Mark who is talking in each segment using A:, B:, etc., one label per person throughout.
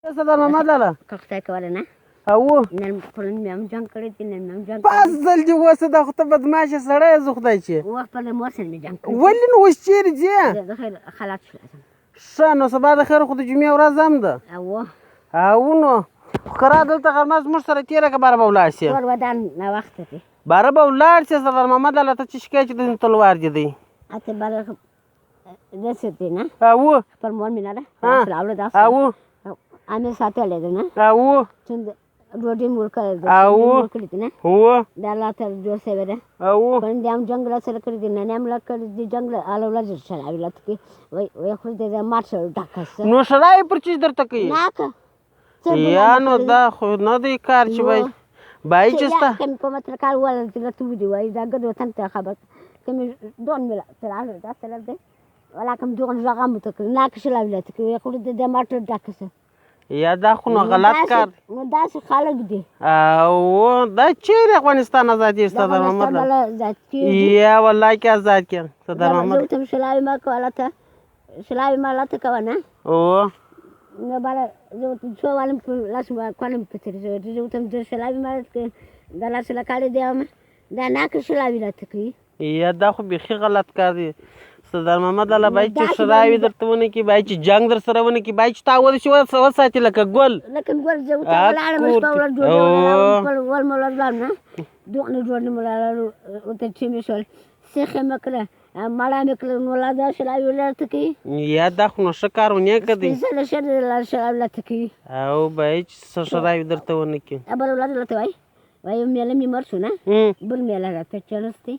A: صدر محمد لالا.
B: که خدای کوله نه.
A: او
B: نن پرون مې هم جنګ کړی دی، نن مې هم جنګ.
A: پس ځل دې وسه، دا خو ته بدمعاش سړی یې، زه خدای چې
B: و خپل مور سره مې جنګ کړی.
A: ولې نو اوس چېرې ځې؟
B: د خیر خلات شو.
A: ښه نو سبا د خیر، خو د جمعې ورځ هم ده.
B: او
A: او نو خو دلته غرمه زموږ سره تېره که، باره به ولاړ شې.
B: کور ودان، ناوخته دی.
A: باره به ولاړ شې. صدر محمد لالا، ته چې شکایت چې د تلوار دې دی.
B: اته باره داسې دی نه؟
A: او
B: خپل مور مې نه ده راوړه، داسې
A: او
B: امې ساتلی دی نه؟
A: او
B: څنګه ډوډۍ مې ورکړې ده؟
A: او
B: ورکړې دي نه؟
A: هو.
B: د الله تعالی جوړ شوی ده.
A: او
B: پرون دې هم جنګ را سره کړی دی، نن هم را کړی دی جنګ. هره ورځ شراوي راته کوي. وایي وایي خو دې مات شو ډکه شه.
A: نو شراوي پر چیز درته کوي؟
B: نه که
A: یا نو دا خو نه دی کار چې وای بای چې ستا
B: کوم په متر کار ول راته ودی. وایي دا ګد وطن ته خبر کوم دون مې تر هغه دا تر دی ولا کوم دون ژغه مو ته نه که شراوي راته کوي، خو دې مات ډکه شه.
A: یا دا خو نو غلط کار.
B: نو داسې خلک دي.
A: او دا چیرې افغانستان ازادي صدر محمد؟ یا والله کې ازاد کې صدر محمد.
B: زه ته شلاوي ما کوله، ته شلاوي ما لاته کوه نه.
A: او
B: نو بالا زه ته څو والم په لاس ما کولم په تر زه ته د شلاوي ما د لاس له کاله دی دا نه که شلاوي راته کوي.
A: یا دا خو بیخي غلط کار دی صدر محمد لالا. باید چې شراوي درته ونه کي، باید چې جنګ در سره ونه کي، باید چې تا ورشي وساتي لکه ګل.
B: لکه ګل. زه ورته ولاړم، شپه ورځ جوړ ول مو لاړم نه دوغنه جوړ نه ملاړو ورته چې مې شول سیخه مې کړه، مړه مې کړه، نو لا دا شراوي راته کوي.
A: یا دا خو نو ښه کار ونه که دی.
B: څه شه شراوي راته کوي.
A: او باید چې شراوي درته ونه کي.
B: بل ورځ راته وایي وایي میله مې مړ شو نه، بل میله راته چلستی.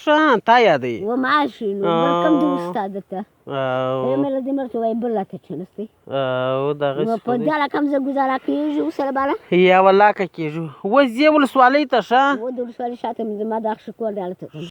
A: ښه تا یادوي.
B: و معاش نو بل کوم د استاد ته او مې دې مرته وای بل راته چنستی.
A: او دغه
B: نو په دې رقم زه ګزاره کېږي سره بالا.
A: یا والله که کېږي. وځې ولسوالۍ ته؟ ښه و
B: د ولسوالۍ شاته مې زما د اخښ کور دی، هلته.